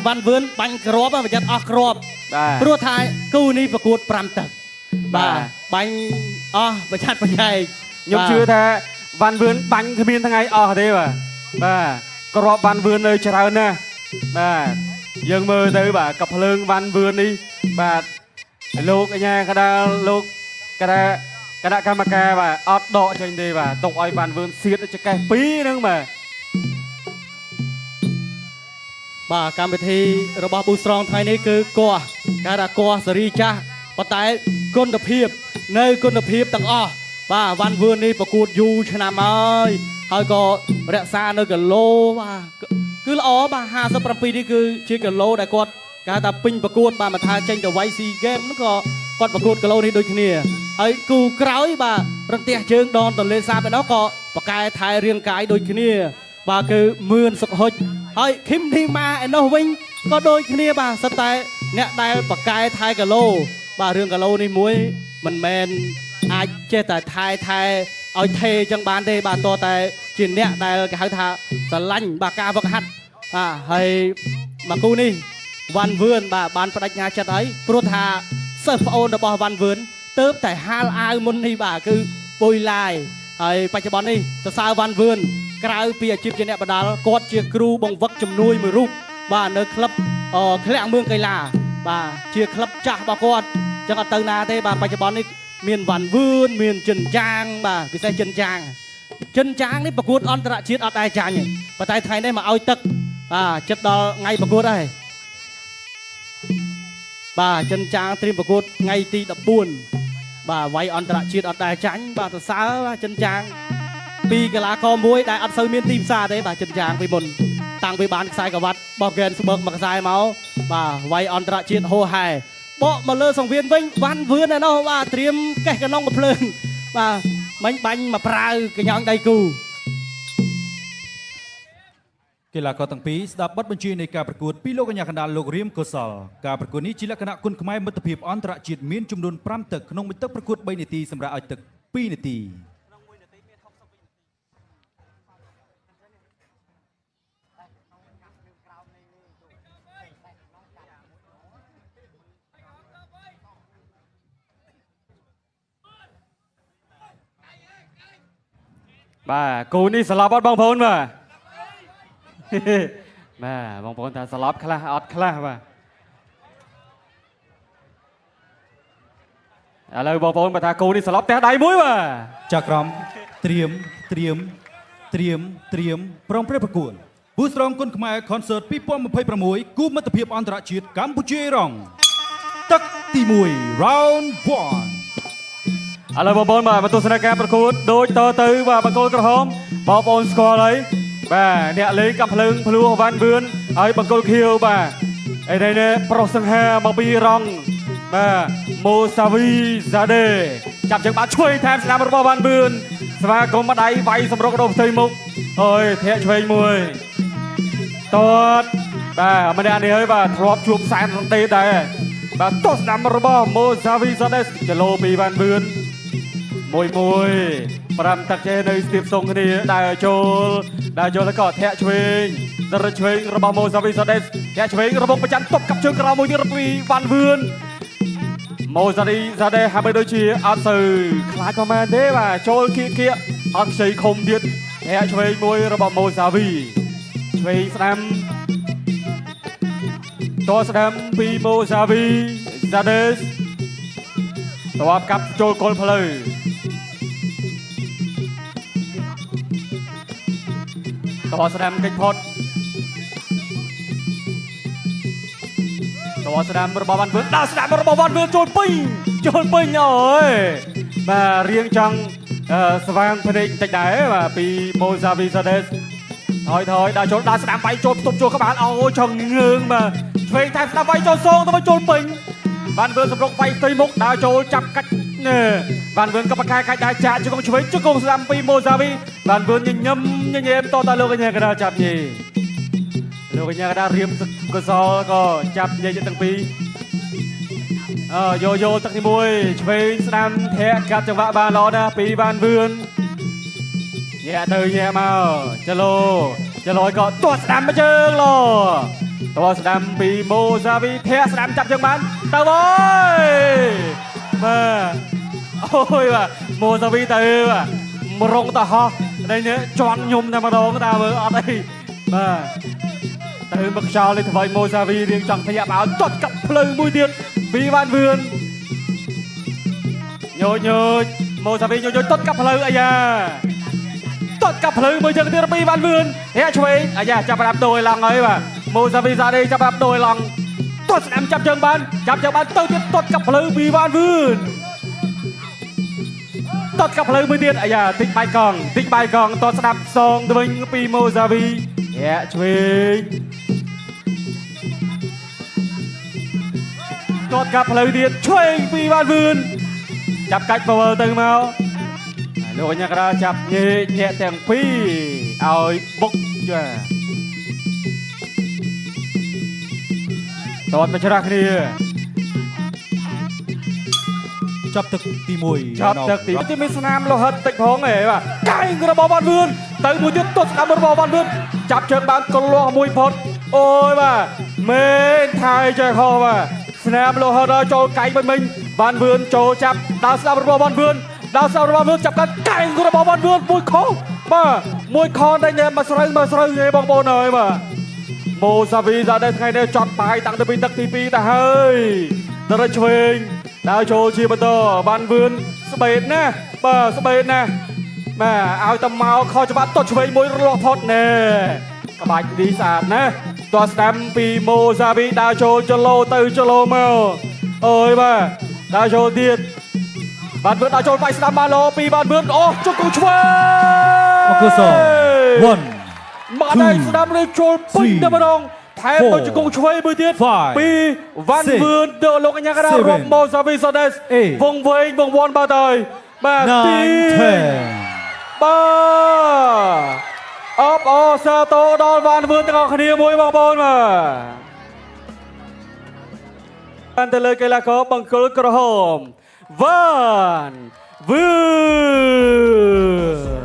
វ៉ាន់វឿនបាញ់គ្រាប់ប្រយ័ត្នអស់គ្រាប់ព្រោះថាគូនេះប្រកួត5ទឹកបាទបាញ់អស់ប្រឆាត់ប្រឆែកខ្ញុំជឿថាវ៉ាន់វឿនបាញ់គ្មានថ្ងៃអស់ទេបាទបាទគ្រាប់វ៉ាន់វឿននៅច្រើនណាស់បាទយើងមើលទៅបាទកាភ្លើងវ៉ាន់វឿននេះបាទលោកអញ្ញាកដាលលោកកដាគណៈកម្មការបាទអត់ដកចេញទេបាទទុកឲ្យវ៉ាន់វឿនសៀតចកេះពីរហ្នឹងបាទបាទកម្មវិធីរបស់ប៊ូស្រងថ្ងៃនេះគឺកោះគេថាកោះសេរីចាស់ប៉ុន្តែគុណភាពនៅគុណភាពទាំងអស់បាទវ៉ាន់វឿននេះប្រកួតយូរឆ្នាំហើយហើយក៏រក្សានៅគីឡូបាទគឺល្អបាទ57នេះគឺជាគីឡូដែលគាត់គេថាពេញប្រកួតបាទមិនថាចេញទៅវាយស៊ីហ្គេមនោះក៏គាត់ប្រកួតគីឡូនេះដូចគ្នាហើយគូក្រោយបាទរន្ទះជើងដនទន្លេសាបឯនោះក៏ប្រកែថែរាងកាយដូចគ្នាបាទគឺមឿនសុកហុចហើយឃឹមធីម៉ាឯនោះវិញក៏ដូចគ្នាបាទសិតតែអ្នកដែលប្រកែថែគីឡូបាទរឿងគីឡូនេះមួយមិនមែនអាចចេះតែថែឲ្យថេចឹងបានទេបាទតតែជាអ្នកដែលគេហៅថាស្រឡាញ់បាទការវឹកហាត់បាទហើយមកគូនេះវ៉ាន់វឿនបាទបានបដិញ្ញាចិត្តហើយព្រោះថាសិស្សប្អូនរបស់វ៉ាន់វឿនទៅតែហាលអាវមុននេះបាទគឺពុយឡាយហើយបច្ចុប្បន្ននេះសរសើរវ៉ាន់វឿនក្រៅពីអាជីពជាអ្នកបដាល់គាត់ជាគ្រូបង្វឹកជំនួយមួយរូបបាទនៅក្លឹបឃ្លាំងមឿងកីឡាបាទជាក្លឹបចាស់របស់គាត់ចឹងអត់ទៅណាទេបាទបច្ចុប្បន្ននេះមានវ៉ាន់វឿនមានចិនចាងបាទពិសេសចិនចាងចិនចាងនេះប្រកួតអន្តរជាតិអត់ដែរចាញ់ទេប៉ុន្តែថ្ងៃនេះមកឲ្យទឹកបាទចិត្តដល់ថ្ងៃប្រកួតហើយបាទចិនចាងត្រៀមប្រកួតថ្ងៃទី14បាទវាយអន្តរជាតិអត់ដែរចាញ់បាទសរសើរបាទចិនចាងពីកីឡាករមួយដែលអត់សូវមានទីផ្សារទេបាទចិនចាងពីមុនតាំងពីបានខ្សែក្រវ៉ាត់បោះហ្គេនស្បើកមួយខ្សែមកបាទវាយអន្តរជាតិហោហែបកមកលើសង្វៀនវិញវ៉ាន់វឿនឯនោះបាទត្រៀមកេះកណុងកំភ្លើងបាទមិញបាញ់មកប្រាវកញ្ញងដៃគូកីឡាករទាំងពីរស្ដាប់បទបញ្ជានៃការប្រកួតពីលោកកញ្ញាកណ្ដាលលោករៀមកុសលការប្រកួតនេះជាលក្ខណៈគុណខ្មែរមិត្តភាពអន្តរជាតិមានចំនួន5ទឹកក្នុងមួយទឹកប្រកួត3នាទីសម្រាប់ឲ្យទឹក2នាទីបាទគូនេះស្លាប់អត់បងប្អូនបាទបាទបងប្អូនថាស្លាប់ខ្លះអត់ខ្លះបាទឥឡូវបងប្អូនបើថាគូនេះស្លាប់ផ្ទះដៃមួយបាទចាក្រមត្រៀមត្រៀមត្រៀមត្រៀមព្រមព្រៀបប្រកួតប៊ូស្រងគុណខ្មែរ Concert 2026គូមិត្តភាពអន្តរជាតិកម្ពុជាអ៊ីរ៉ង់ទឹកទី1 Round 1ឥឡូវបងប្អូនបាទមកទស្សនាការប្រកួតដូចតទៅបាទបង្គោលក្រហមបងប្អូនស្គាល់ហើយបាទអ្នកលេងកាំភ្លើងភ្លោះវ៉ាន់វឿនហើយបង្គោលខៀវបាទអីនេះប្រុសសង្ហាមកពីរ៉ង់បាទម៉ូសាវីហ្សាដេចាប់ជើងបាទជួយថែមស្នាមរបស់វ៉ាន់វឿនស្វាគមន៍ម្ដាយវាយសម្រុកដល់ផ្ទៃមុខអើយធាក់ឆ្វេងមួយតតបាទម្នាក់នេះហើយបាទធ្លាប់ជួបសែនរន្ទេដែរបាទទស្សនារបស់ម៉ូសាវីហ្សាដេគីឡូពីវ៉ាន់វឿនមួយមួយ5ទឹកចេនៅស្ទាបសុងគ្នាដើរចូលដើរចូលแล้วក៏ធាក់ឆ្វេងដរឆ្វេងរបស់ម៉ូសាវីសាដេសធាក់ឆ្វេងរបស់ប្រច័នទប់កាប់ជើងក្រោមមួយទៀតពីវ៉ាន់វឿនម៉ូសាវីសាដេសហាក់បីដូចជាអត់សូវខ្លាចប្រហែលទេបាទចូលគៀកគៀកអត់ខ្ចីខុំទៀតធាក់ឆ្វេងមួយរបស់ម៉ូសាវីឆ្វេងស្ដាំតស្ដាំពីម៉ូសាវីសាដេសតបកាប់ចូលគល់ផ្លូវតស្ដាំកិច្ចផុតតស្ដាំរបស់វ៉ាន់វឿនដល់ស្ដាំរបស់វ៉ាន់វឿនចូលពេញចូលពេញអូយបាទរៀងចង់ស្វាងភ្នែកបន្តិចដែរបាទពីម៉ូសាវីសាដេសថយថយដល់ចូលដល់ស្ដាំវាយចូលផ្ទប់ចូលក្បាលអូចង់ងើងបាទឆ្វេងថែមស្ដាំវាយចូលសងទៅចូលពេញវ៉ាន់វឿនសម្រុកវាយផ្ទៃមុខដើរចូលចាប់កាច់វ៉ាន់វឿនក៏ប្រកែកាច់ដែរចាក់ជង្គង់ឆ្វេងជង្គង់ស្ដាំពីម៉ូសាវីវ៉ាន់វឿនញញឹមញញែមតតលោកកញ្ញាកដាចាប់ញីលោកកញ្ញាកដារៀមកសលក៏ចាប់ញីទាំងពីរអើយោយោទឹកទី1ឆ្វេងស្ដាំធាក់កាត់ចង្វាក់បានល្អណាស់ពីវ៉ាន់វឿនញាក់ទៅញាក់មកចលោចលោក៏ទាត់ស្ដាំមកជើងលោ តើស្ដាំពីម៉ូសាវីធាក់ស្ដាំចាប់ជើងបានទៅហើយបាទអូយបាទម៉ូសាវីទៅបាទមរងទៅហោះនេះជន់ញុំតែម្ដងតើមើលអត់អីបាទទៅមកខ្យល់នេះថ្មីម៉ូសាវីរៀងចង់ធាក់មកទាត់កាប់ភ្លៅមួយទៀតពីវ៉ាន់វឿនញយញយម៉ូសាវីញយញយទាត់កាប់ភ្លៅអាយ៉ាទាត់កាប់ភ្លៅមួយជើងទៀតពីវ៉ាន់វឿនធាក់ឆ្វេងអាយ៉ាចាប់ផ្ដាំដោយឡងហើយបាទម៉ូសាវីសាឌីចាប់ផ្ដាំដោយឡងទាត់ស្ដាំចាប់ជើងបានចាប់ជើងបានទៅទៀតទាត់កាប់ភ្លៅពីវ៉ាន់វឿនទាត់កាប់ភ្លៅមួយទៀតអាយ៉ាតិចបាយកង់តិចបាយកង់ទាត់ស្ដាំសងទៅវិញពីម៉ូសាវីធាក់ឆ្វេងទាត់កាប់ផ្លូវទៀតឆ្វេងពីវ៉ាន់វឿនចាប់កាច់បវលទៅមកលោកអញ្ញាក្រាចាប់ញែកញាក់ទាំងពីរឲ្យបុកចាទាត់មកច្រាស់គ្នាចាប់ទឹកទី1ចាប់ទឹកទី1មានស្នាមលោហិតតិចផងឯងបាទកែងរបស់វ៉ាន់វឿនទៅមួយទៀតទាត់ស្នាមរបស់វ៉ាន់វឿនចាប់ជើងបានកលាស់មួយផុតអូយបាទមេនថៃចេះខុសបាទស្នាមលោហិតដល់ចូលកែងមិញវ៉ាន់វឿនចូលចាប់ដល់ស្នាមរបស់វ៉ាន់វឿនដល់ស្នាមរបស់វឿនចាប់កាត់កែងរបស់វ៉ាន់វឿនមួយខុសបាទមួយខនតែញ៉ែមកស្រូវមកស្រូវទេបងប្អូនអើយបាទម៉ូសាវីសាដែលថ្ងៃនេះចត់បាយតាំងពីទឹកទី2ទៅហើយដល់ឆ្វេងដើរចូលជាបន្តវ៉ាន់វឿនស្បេតណាស់បាទស្បេតណាស់បាទឲ្យតែមកខុសច្បាប់ទាត់ឆ្វេងមួយរលាស់ផុតណែក្បាច់នេះស្អាតណាស់ទាត់ស្ដាំពីម៉ូសាវីដើរចូលចលោទៅចលោមកអើយបាទដើរចូលទៀតវ៉ាន់វឿនដើរចូលបាយស្ដាំបានល្អពីវ៉ាន់វឿនអូជង្គង់ឆ្វេង អរគុណស1 មកដល់ស្ដាំនេះចូលពេញតែម្ដងថែមទៅជង្គង់ឆ្វេងមួយទៀតពីវ៉ាន់វឿនទៅលោកអញ្ញាកដារំម៉ូសាវីសូដេសវងវែងវងវ័នបាទហើយបាទទីបាទអបអសាទរដល់វ៉ាន់វឿនទាំងអស់គ្នាមួយបងប្អូនបាទបានទៅលើកីឡាករបង្គោលក្រហមវ៉ាន់វឿន